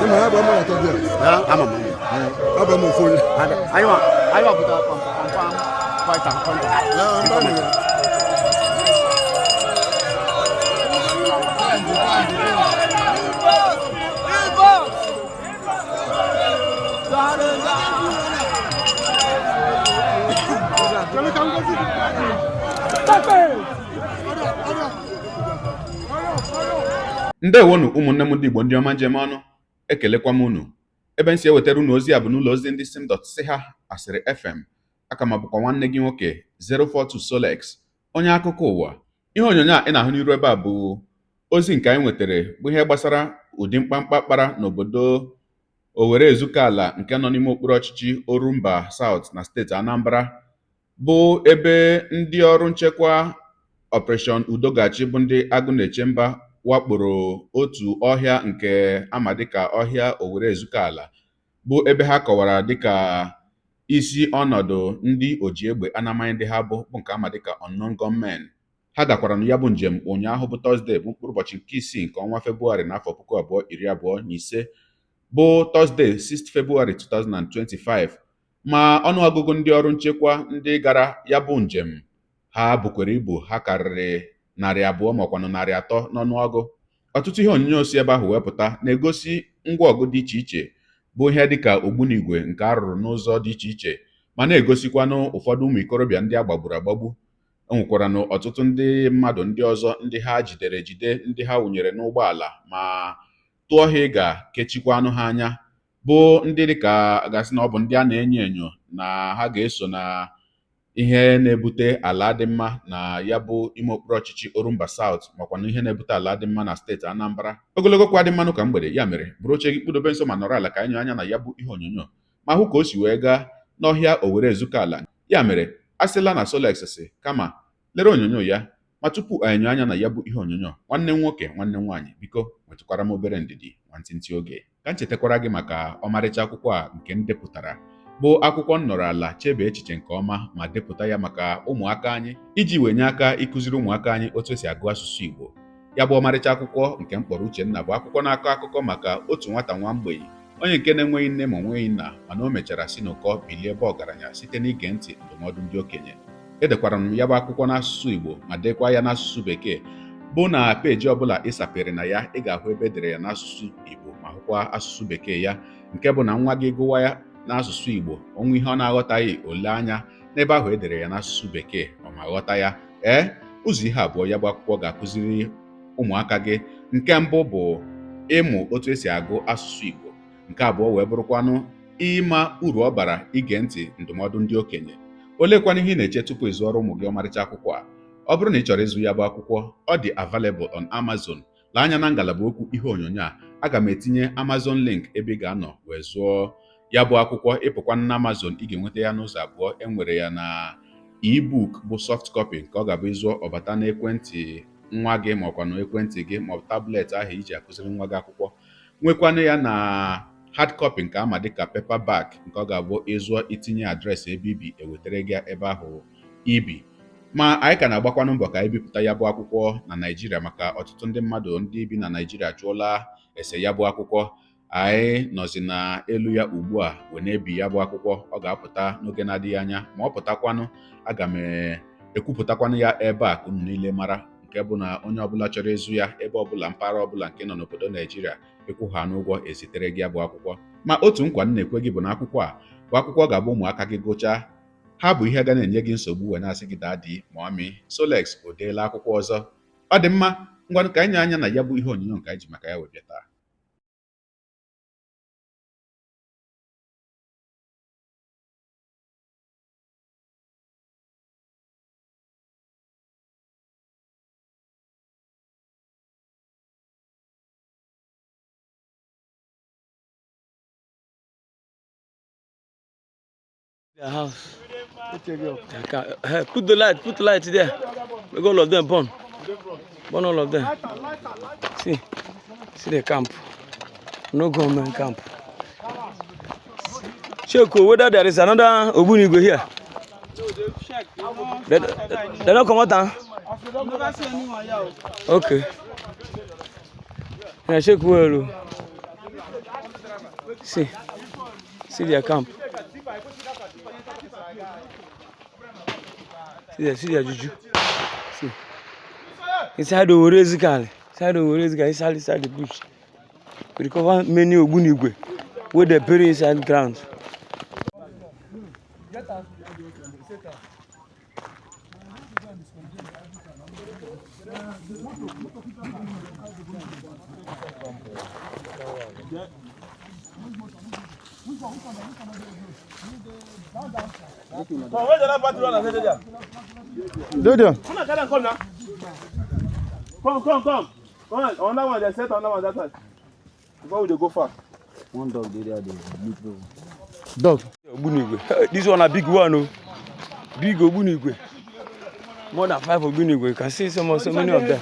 Ịma ya bụ ama na-atọ dị a. Ama m. Abụ m ofu onye. Anyị wa pụtara confirm fight and contact. Ya, ndị amị ya. Ndewonu ụmụnne m ndị Igbo, ndị ọma njem ọnụ, ekelekwa m unu. Ebe m si ewetara unu ozi a bụ n'ụlọ ozi ndị sim dot si ha asịrị FM. Aka ma bụkwa nwanne gị nwoke 042 Solex, onye akụkọ ụwa. Ihe onyonyo a ị na-ahụ n'iru ebe a bụ ozi nke anyị nwetara, bụ ihe gbasara ụdị mkpamkpa kpara n'obodo Owerre Ezukala nke nọ n'ime okpuru ọchịchị Orumba South na steeti Anambra, bụ ebe ndị ọrụ nchekwa Operation Udo Ga-achị bụ ndị agụ na-eche mba wakporo otu ọhịa nke ama dịka ọhịa Owerre Ezukala, bụ ebe ha kọwara dịka isi ọnọdụ ndị oji egbe anamaghị ndị ha bụ nke ama dịka unknown gunmen. Ha gakwara na ya bụ njem ụnyaahụ bụ Tọzdee, bụ mkpụrụ ụbọchị nke isii nke ọnwa Febụwarị n'afọ 2025, bụ Tọzdee 6 Febụwarị 2025. Ma ọnụọgụgụ ndị ọrụ nchekwa ndị gara ya bụ njem ha bukwere ibu, ha karịrị 200 maọkwanụ 300 n'ọnụọgụ. Ọtụtụ ihe onyonyo si ebe ahụ wee pụta na-egosi ngwa ọgụ dị iche iche, bụ ihe dịka ogbunigwe nke a rụrụ n'ụzọ dị iche iche, ma na-egosikwanụ ụfọdụ ụmụ ikorobịa ndị a gbagburu agbagbu. E nwekwaranụ ọtụtụ ndị mmadụ ndị ọzọ ndị ha jidere ejide, ndị ha wụnyere n'ụgbọala ma tụọ ha ịga kechikwanụ ha anya, bụ ndị dịka gasị na ọ bụ ndị a na-enyo enyo na ha ga-eso na ihe na-ebute ala dị mma na ya bụ ime okpuru ọchịchị Orumba South, makwa na ihe na-ebute ala dị mma na steeti Anambra. Ogologo kwa dị mmanụ ka mgbede, ya mere bụrụ oche gị kpụdobe nso ma nọrọ ala ka anyị nyoo anya na ya bụ ihe onyonyo ma hụ ka o si wee gaa n'ọhịa Owerre Ezukala. Ya mere a sịla na Solex si kama lere onyonyo ya. Ma tupu anyị nyoo anya na ya bụ ihe onyonyo, nwanne m nwoke, nwanne m nwaanyị, biko nwetụkwara m obere ndidi nwantịntị oge ka m chetakwara gị maka ọmarịcha akwụkwọ a nke m depụtara, bụ akwụkwọ m nọrọ ala chebe echiche nke ọma ma depụta ya maka ụmụaka anyị, iji wee nye aka ịkụziri ụmụaka anyị otu esi agụ asụsụ Igbo. Ya bụ ọmarịcha akwụkwọ nke m kpọrọ Uchenna bụ akwụkwọ na-akọ akụkọ maka otu nwata nwa mgbei, onye nke na-enweghị nne ma onweghị nna, mana o mechara si n'ụkọ bilie ebe ọgaranya site n'ige ntị ndụmọdụ ndị okenye. Edekwara m ya bụ akwụkwọ n'asụsụ Igbo ma dekwa ya n'asụsụ Bekee, bụ na peeji ọbụla ị sapere na ya, ị ga-ahụ ebe edere ya n'asụsụ Igbo ma hụkwa asụsụ Bekee ya, nke bụ na nwa gị gụwa ya n'asụsụ Igbo, onwe ihe ọ na-aghọtaghị, ole anya n'ebe ahụ edere ya n'asụsụ Bekee, ọ ma ghọta ya. Ee, ụzọ ihe abụọ ya bụ akwụkwọ ga-akụziri ụmụaka gị: nke mbụ bụ ịmụ otu esi agụ asụsụ Igbo, nke abụọ wee bụrụkwanụ ịma uru ọ bara ige ntị ndụmọdụ ndị okenye. Oleekwanụ ihe ị na-eche tupu ị zụọrọ ụmụ gị ọmarịcha akwụkwọ a? Ọ bụrụ na ị chọrọ ịzụ ya bụ akwụkwọ, ọ dị available on Amazon. Lee anya na ngalaba okwu ihe onyonyo a, aga m etinye Amazon link ebe ị ga-anọ wee zụọ ya bụ akwụkwọ. Ịpụkwa na Amazon, ị ga-enweta ya n'ụzọ abụọ. E nwere ya na ebook bụ soft copy, nke ọ ga-abụ ịzụọ ọbata n'ekwentị nwa gị ma ọkwa na ekwentị gị ma ọ bụ tablet ahụ iji akụziri nwa gị akwụkwọ. Nwekwanụ ya na hard copy nke ama dịka paperback, nke ọ ga-abụ ịzụọ, itinye address ebe ibi, ewetara gị ebe ahụ ibi. Ma anyị ka na-agbakwanụ mbọ ka anyị bipụta ya bụ akwụkwọ na Naịjirịa, maka ọtụtụ ndị mmadụ ndị bi na Naịjirịa jụọla ese ya bụ akwụkwọ. Anyị nọzi na elu ya ugbu a wee na-ebi ya bụ akwụkwọ. Ọ ga-apụta n'oge na-adịghị anya. Ma ọ pụtakwanụ, aga m ekwupụtakwanụ ya ebe a ka unu niile mara, nke bụ na onye ọbụla chọrọ ịzụ ya, ebe ọbụla, mpaghara ọbụla nke nọ n'obodo Naijiria, ịkwụ ha n'ụgwọ, ezitere gị ya bụ akwụkwọ. Ma otu nkwa m na-ekwe gị bụ na akwụkwọ a bụ akwụkwọ ga-abụ ụmụaka gị gụchaa, ha bụ ihe ga na-enye gị nsogbu wee na-asị gị, "Daddy, mommy, Solex o deela akwụkwọ ọzọ." Ọ dị mma, ngwanụ ka anyị nye anya na ya bụ ihe onyonyo nke anyị ji maka ya wee bịa taa. Their house. Hey, put the light, put the light there. Make all of them burn. Burn all of them. See, see the camp. No government camp. Check whether there is another Ogbunigwe here. They don't come out, huh? Okay. Yeah, check well. See, see their camp. See their juju. See. Inside Owerri Ezukala, inside Owerri Ezukala, inside the bush. We recover many Ogbunigwe wey dey bury inside ground. Dodo. Come on, carry am come now. Come, come, come. Come on, another one, they set another one that side. Before we dey go far. Dog. Ogbunigwe. This one a big one o. Big Ogbunigwe. More than five Ogbunigwe. You can see so many of them.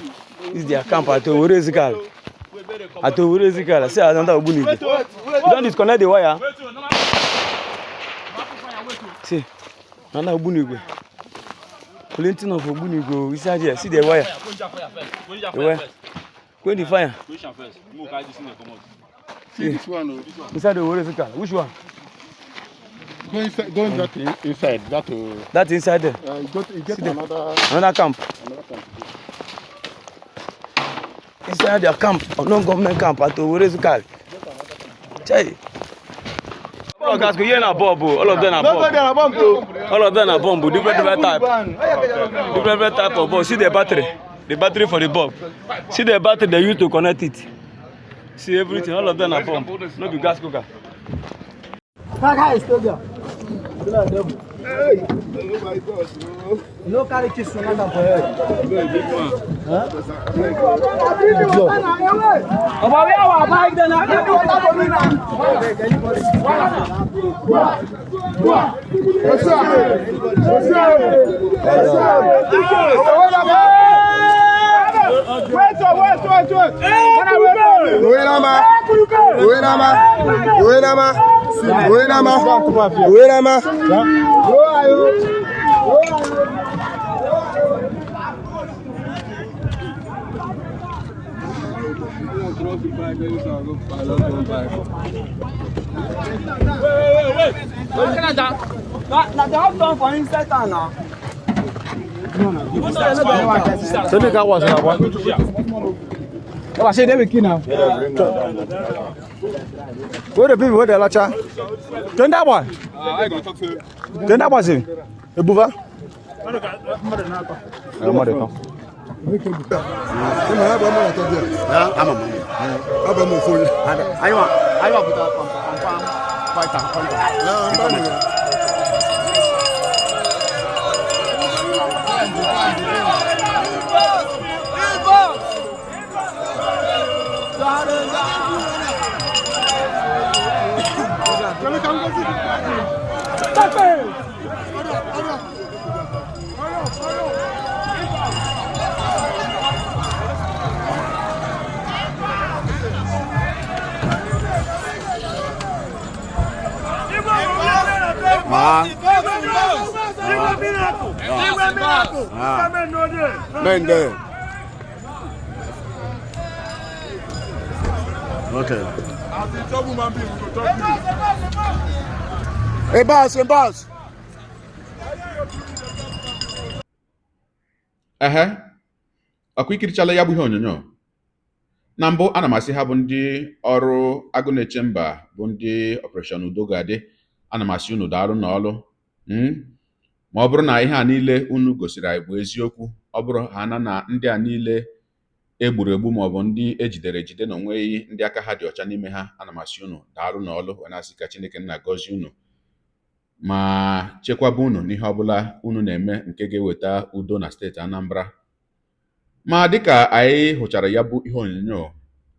This is their camp at Owerri Ezukala. At Owerri Ezukala. See another Ogbunigwe. You don disconnect the wire? See, another Ogbunigwe. Plenty of Ogbunigwe o inside here. See the wire. The wire. Go the fire. See this one. Oh. Inside the Owerri Ezukala. Which one? Go inside. Go in that inside. That. That inside there. You got you get See there. another Another camp. another camp. Inside their camp, unknown government camp at Owerri Ezukala. Chai. All of guys go here na bulb o. All of them na bulb. All of them na bomb o. Different different type. Different different type of bulb. See the battery. The battery for the bulb. See the battery they use to connect it. See everything. All of them na bomb. No be gas cooker. No carry chisel knock am for head. Oba where our bike then? I give you water for me now. Wait, wait, wait, wait. Uenama, Uenama, Uenama, Uenama, Uenama. Na the house don for inside town now. Where the people where the lacha? Turn that one. Turn that one, see. Ebuva. Ịma ya bụ ọmụ na-atọ dị a. Ama m. Abụ m ofu onye. Anyị wapụta confirm fighter hunter. Ah, mba nụ ya. Men there. Okay. Hey, boss, hey, boss. Ehe, ọkwa ikirichala ya bụ ihe onyonyo. Na mbụ, ana m asị ha bụ ndị ọrụ Agụ Na-eche Mba, bụ ndị Operation Udo Ga-adị, ana m asị unu daalụ n'ọlụ. Ma ọ bụrụ na ihe a niile unu gosiri anyị bụ eziokwu, ọ bụrụ ha na na ndị a niile egburu egbu maọbụ ndị ejidere ejide na onweghị ndị aka ha dị ọcha n'ime ha, ana m asị unu daalụ n'ọlụ, wee na-asị ka Chineke nna gọzie unu ma chekwaba unu n'ihe ọbụla unu na-eme nke ga-eweta udo na steeti Anambra. Ma dịka anyị hụchara ya bụ ihe onyonyo,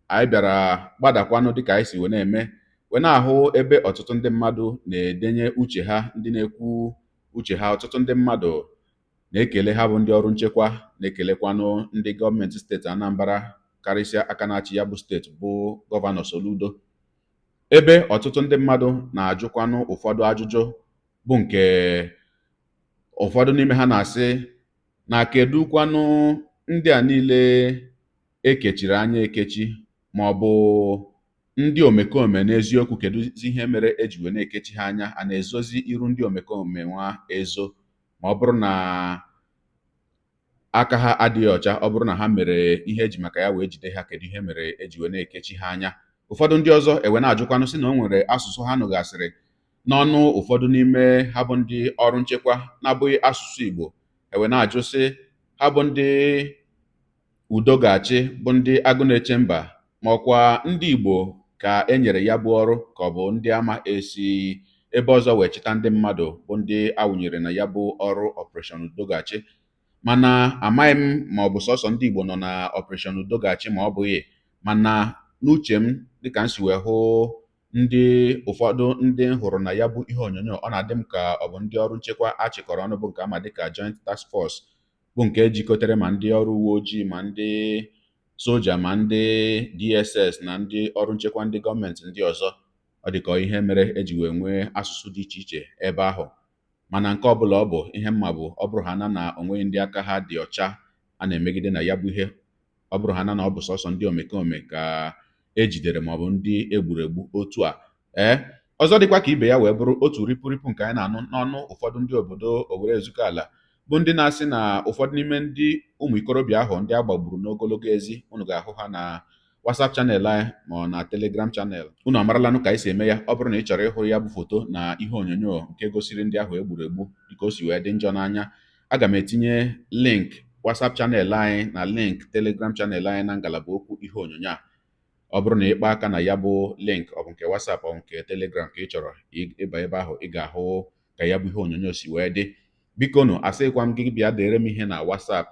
anyị bịara gbadakwanụ dịka anyị si wee na-eme, wee na-ahụ ebe ọtụtụ ndị mmadụ na-edenye uche ha, ndị na-ekwu uche ha. Ọtụtụ ndị mmadụ na-ekele ha bụ ndị ọrụ nchekwa, na-ekelekwanụ ndị gọọmenti steeti Anambra, karịsịa aka na-achị ya bụ steeti bụ Gọvanọ Soludo, ebe ọtụtụ ndị mmadụ na-ajụkwanụ ụfọdụ ajụjụ, bụ nke ụfọdụ n'ime ha na-asị na kedụkwanụ ndị a niile ekechiri anya ekechi, ma ọ bụ Ndị omekome n'eziokwu, kedụzi ihe mere eji wee na-ekechi ha anya? A na-ezozi iru ndị omekome nwa ezo? Ma ọ bụrụ na aka ha adịghị ọcha, ọ bụrụ na ha mere ihe eji maka ya wee jide ha, kedu ihe mere eji wee na-ekechi ha anya? Ụfọdụ ndị ọzọ ewe na-ajụkwanụ sị na o nwere asụsụ ha nụgasịrị n'ọnụ ụfọdụ n'ime ha bụ ndị ọrụ nchekwa na-abụghị asụsụ Igbo. Ewe na-ajụ sị ha bụ ndị udo ga-achị, bụ ndị agụ na-eche mba, ma ọkwa ndị Igbo ka e nyere ya bụ ọrụ, ka ọ bụ ndị ama esi ebe ọzọ wee chịta ndị mmadụ bụ ndị awụnyere na ya bụ ọrụ Operation Udo Ga-achị. Mana amaghị m ma ọ bụ sọsọ ndị Igbo nọ na Operation Udo Ga-achị ma ọ bụghị. Mana n'uche m, dịka m si wee hụ ndị ụfọdụ ndị m hụrụ na ya bụ ihe onyonyo, ọ na-adị m ka ọ bụ ndị ọrụ nchekwa achịkọrọ ọnụ, bụ nke ama dịka Joint Task Force, bụ nke jikọtere ma ndị ọrụ uwe ojii, ma ndị soja, ma ndị DSS na ndị ọrụ nchekwa ndị gọọmenti ndị ọzọ. Ọ dị ka ihe mere eji wee nwee asụsụ dị iche iche ebe ahụ. Mana nke ọbụla ọ bụ, ihe mma bụ ọ bụrụ ha na na onweghị ndị aka ha dị ọcha a na-emegide na ya bụ ihe, ọ bụrụ ha na na ọ bụ sọsọ ndị omekome ka ejidere maọbụ ndị egburu egbu otu a. Ee, ọzọ dịkwa ka ibe ya wee bụrụ otu ripụripụ nke anyị na-anụ n'ọnụ ụfọdụ ndị obodo Owerre Ezukala, bụ ndị na-asị na ụfọdụ n'ime ndị ụmụ ikorobịa ahụ ndị a gbagburu n'ogologo ezi. Unu ga-ahụ ha na WhatsApp channel anyị ma ọ na Telegram channel. Unu amaralanụ ka anyị si eme ya. Ọ bụrụ na ị chọrọ ịhụ ya bụ foto na ihe onyonyo nke gosiri ndị ahụ egburu egbu dịka o si wee dị njọ n'anya, aga m etinye link WhatsApp channel anyị na link Telegram channel anyị na ngalaba okwu ihe onyonyo a. Ọ bụrụ na ịkpa aka na ya bụ link, ọ bụ nke WhatsApp, ọ bụ nke Telegram ka ị chọrọ ịba ebe ahụ, ị ga-ahụ ka ya bụ ihe onyonyo si wee dị. Biko nụ, asịkwa m gị bịa dere m ihe na WhatsApp,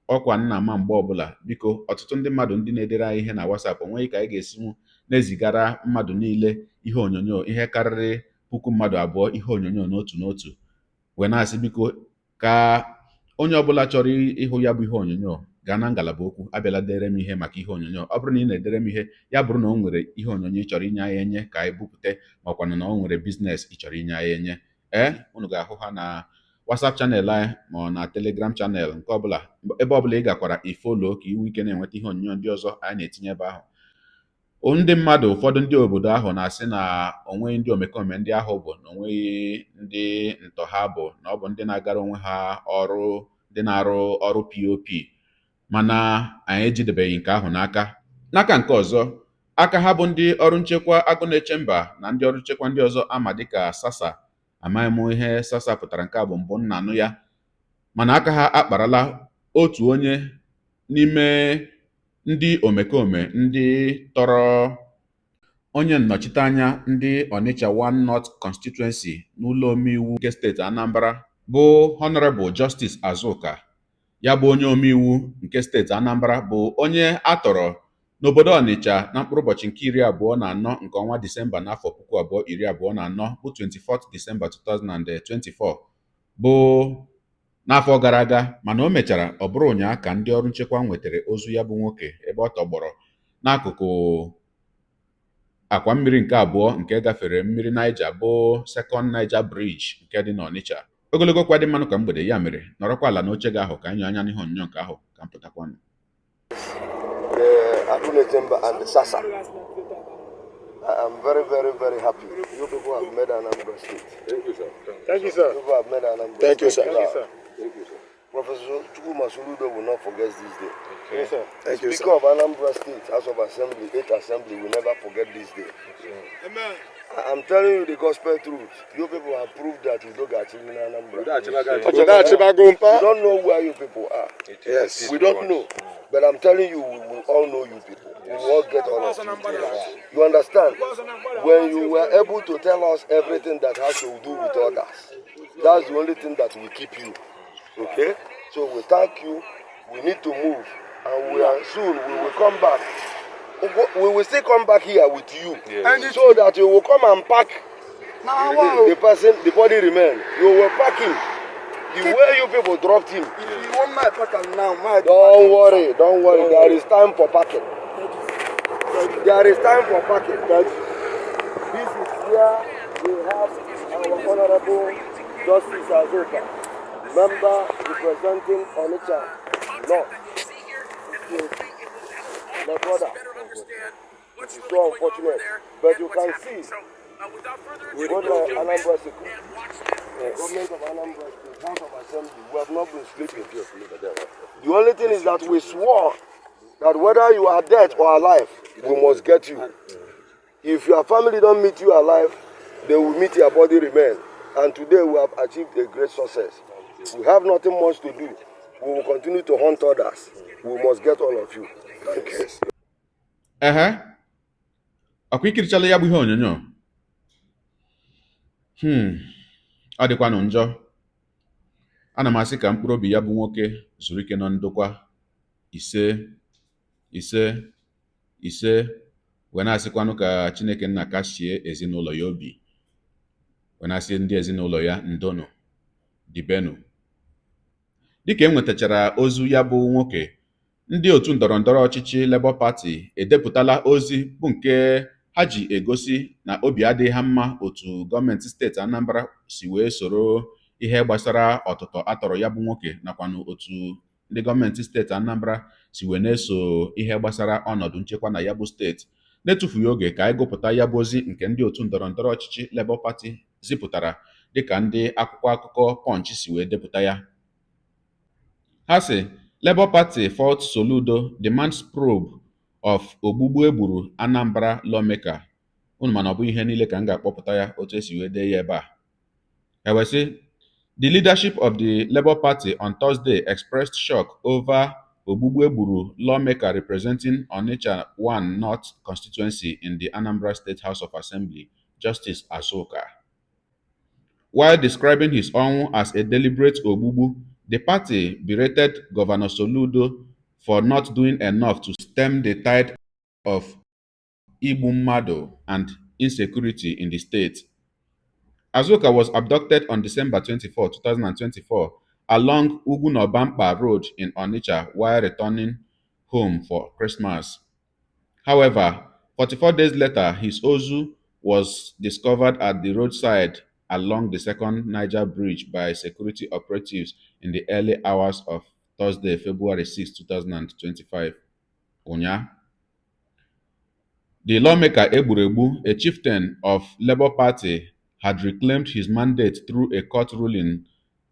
ọkwa nna ma mgbe ọbụla. Biko, ọtụtụ ndị mmadụ ndị na-edere anyị ihe na WhatsApp, onweghị ka anyị ga-esinwu na-ezigara mmadụ niile ihe onyonyo, ihe karịrị 2000 ihe onyonyo n'otu n'otu. Wee na-asị biko, ka onye ọbụla chọrọ ịhụ ya bụ ihe onyonyo gaa na ngalaba okwu, abịala dere m ihe maka ihe onyonyo. Ọ bụrụ na ị na-edere m ihe, ya bụrụ na o nwere ihe onyonyo ị chọrọ inye anyị enye ka anyị bupute, makwanụ na o nwere business ị chọrọ inye anyị enye. Ee, unu ga-ahụ ha na WhatsApp channel anyị ma ọ na Telegram channel, nke ọbụla, ebe ọbụla ị gakwara i follow ka iwu ike na-enweta ihe onyonyo ndị ọzọ anyị na-etinye ebe ahụ. Ndị mmadụ ụfọdụ ndị obodo ahụ na-asị na onweghị ndị omekome ndị ahụ bụ, na onweghị ndị ntọ ha bụ, na ọ bụ ndị na-agara onwe ha ọrụ, ndị na-arụ ọrụ POP. Mana anyị ejidebeghị nke ahụ n'aka. N'aka nke ọzọ, aka ha bụ ndị ọrụ nchekwa agụ na-eche mba na ndị ọrụ nchekwa ndị ọzọ ama dịka SASA, amaghị m ihe SASA pụtara, nke a bụ mbụ nna anụ ya, mana aka ha akparala otu onye n'ime ndị omekome ndị tọrọ onye nnọchiteanya ndị Onitsha One North Constituency n'ụlọ omeiwu nke steeti Anambra, bụ Honorable Justice Azuka. Ya bụ onye omeiwu nke steeti Anambra bụ onye a tọrọ n'obodo Onitsha na mkpụrụ ụbọchị nke 24 nke ọnwa Disemba n'afọ 2024, bụ 24 Disemba 2024, bụ n'afọ gara aga. Mana o mechara ọ bụrụ ụnyaahụ ka ndị ọrụ nchekwa nwetara ozu ya bụ nwoke ebe ọ tọgbọrọ n'akụkụ akwa mmiri nke abụọ nke gafere mmiri Niger, bụ Second Niger Bridge nke dị n'Onitsha. Ogologo kwa dị mmanụ ka mgbede ya mere, nọrọkwa ala n'oche gị ahụ ka anyị anya n'ihe onyonyo nke ahụ ka m pụtakwanụ. The Agunechemba and the SASA. I am very, very, very happy. You people have made Anambra State. Thank you, sir. Thank you, sir. You people have made Anambra Thank you, sir. State. Thank you, sir. Thank you, sir. Professor Chukwuma Soludo will not forget this day. Yes, sir. Thank you, Speaker of Anambra State, House of Assembly, 8th Assembly will never forget this day. Amen. I'm telling you the gospel truth. You people have proved that you don't get in Anambra. Udo We don't know where you people are. Yes. We don't know. But I'm telling you, we will all know you people. We will all get all of you together. You understand? When you were able to tell us everything that has to do with others, that's the only thing that will keep you. Okay? So we thank you. We need to move. And we are soon we will come back. We will still come back here with you. Yes. So that you will come and pack the person, the body remain. You will pack him. The way you people dropped him. If you want my pack am now, my Don't worry, don't worry. There is time for packing. There is time for packing. This is where we have our Honorable Justice Azuka, member representing Onitsha North. My brother, It's so unfortunate. But you can see, what Anambra Security, government of Anambra State, House of Assembly, we have not been sleeping. The only thing is that we swore that whether you are dead or alive, we must get you. If your family don't meet you alive, they will meet your body remain. And today we have achieved a great success. We have nothing much to do. We will continue to hunt others. We must get all of you. Thank you. Ehe, ọkwa ikirichala ya bụ ihe onyonyo. Ọ dịkwanụ njọ. Ana m asị ka mkpụrụ obi ya bụ nwoke zuru ike na ndokwa. Ise, ise, ise. Wee na-asịkwanụ ka Chineke nna kasie ezinụlọ ya obi, wee na-asị ndị ezinụlọ ya ndonụ dibenu. Dịka e nwetachara ozu ya bụ nwoke, ndị otu ndọrọndọrọ ọchịchị Labour Party edepụtala ozi bụ nke ha ji egosi na obi adịghị ha mma otu gọọmenti steeti Anambra si wee soro ihe gbasara ọtụtụ atọrọ ya bụ nwoke, nakwanụ otu ndị gọọmenti steeti Anambra si wee na-eso ihe gbasara ọnọdụ nchekwa na ya bụ steeti. Na-etufughị oge, ka anyị gụpụta ya bụ ozi nke ndị otu ndọrọndọrọ ọchịchị Labour Party zipụtara, dịka ndị akwụkwọ akụkọ Punch si wee depụta ya. Ha sị, "Labour Party faults Soludo, demands probe of ogbugbu egburu Anambra lawmaker." Unu mana ọ bụghị ihe niile ka m ga-akpọpụta ya otu esi wee dee ya ebe a. E wee sị, "The leadership of the Labour Party on Thursday expressed shock over ogbugbu egburu lawmaker representing Onitsha 1 North constituency in the Anambra State House of Assembly, Justice Azuka. While describing his ọnwụ as a deliberate ogbugbu, the party berated Governor Soludo for not doing enough to stem the tide of igbu mmadụ and insecurity in the state. Azuka was abducted on December 24, 2024, along Ugwunobamkpa Road in Onitsha while returning home for Christmas. However, 44 days later, his ozu was discovered at the roadside along the Second Niger Bridge by security operatives in the early hours of Thursday, February 6, 2025." Ụnya. The lawmaker Egburegbu, a chieftain of Labour Party, had reclaimed his mandate through a court ruling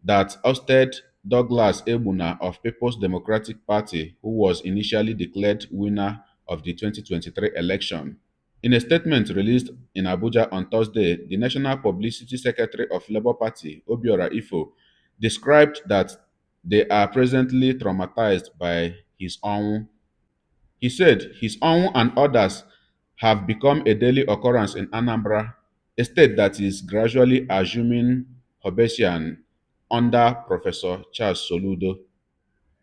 that ousted Douglas Egbuna of People's Democratic Party, who was initially declared winner of the 2023 election. In a statement released in Abuja on Thursday, the National Publicity Secretary of Labour Party, Obiora Ifo, described that they are presently traumatized by his ọnwụ. He said his ọnwụ and others have become a daily occurrence in Anambra, a state that is gradually assuming Hobbesian under Professor Charles Soludo.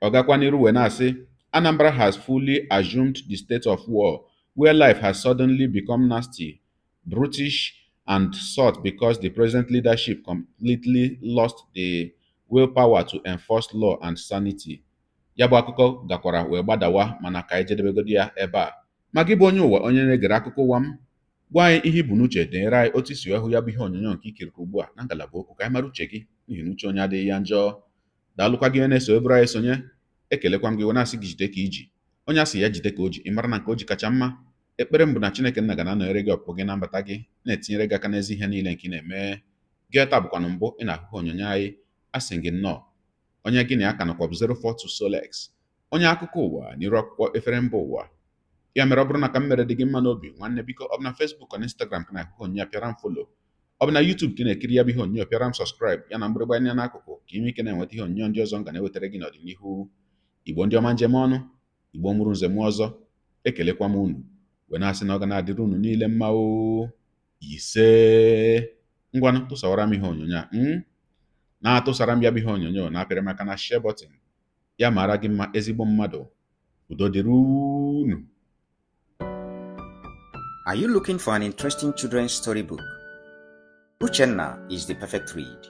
Ọ gakwa n'iru wee na-asị, "Anambra has fully assumed the state of war, where life has suddenly become nasty, brutish, and short because the present leadership completely lost the willpower to enforce law and sanity." Ya bụ akụkọ gakwara wee gbadawa, mana ka anyị jedebegodi ya ebe a. Ma gị bụ onye ụwa, onye na-egere akụkọ ụwa m, gwa anyị ihe ibu n'uche, denyere anyị otu isi wee hụ ya bụ ihe onyonyo nke ikiriri ugbu a na ngalaba okwu, ka anyị mara uche gị, n'ihi na uche onye adịghị ya njọ. Daalụkwa gị onye na-eso eburu anyị sonye. Ekelekwa m gị wee na-asị gị jide ka iji. Onye asị ya jide ka o ji, ị mara na nke o ji kacha mma. Ekpere m bụ na Chineke nna ga na-anọnyere gị ọpụpụ gị na mbata gị, na-etinyere gị aka n'ezi ihe niile nke ị na-eme. Gị taa bụkwanụ mbụ ị na-ahụ onyonyo anyị, asị gị nnọọ. Onye gị na ya ka nọkwa bụ 042 Solex, onye akụkọ ụwa n'iru akwụkwọ efere mba ụwa. Ya mere, ọ bụrụ na ka m mere dị gị mma n'obi, nwanne, biko, ọ bụ na Facebook na Instagram ka na-ahụ onyonyo a, pịara m follow. Ọ bụ na YouTube ka ị na-ekiri ya bụ ihe onyonyo, pịara m subscribe ya na mgbịrịgba anya n'akụkụ, ka ime ike na-enweta ihe onyonyo ndị ọzọ m ga na-ewetara gị n'ọdịnihu. Igbo ndị ọma, njem ọnụ, Igbo mụrụ nze m ọzọ, ekelekwa m unu wee na-asị na ọ ga na-adịrị unu niile mma o. Ise. Ngwanụ, tụsawara m ihe onyonyo a, na-atụsara m ya bụ ihe onyonyo, na-apịrị maka na share button. Ya mara gị mma, ezigbo mmadụ. Udo dịrị unu. Are you looking for an interesting children's storybook? Uchenna is the perfect read.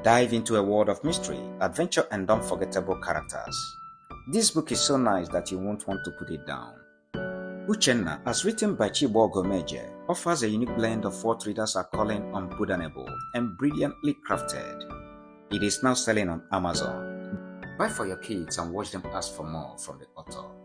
Dive into a world of mystery, adventure, and unforgettable characters. This book is so nice that you won't want to put it down. Uchenna, as written by Chibo Gomeje, offers a unique blend of what readers are calling unputdownable and brilliantly crafted. It is now selling on Amazon. Buy for your kids and watch them ask for more from the author.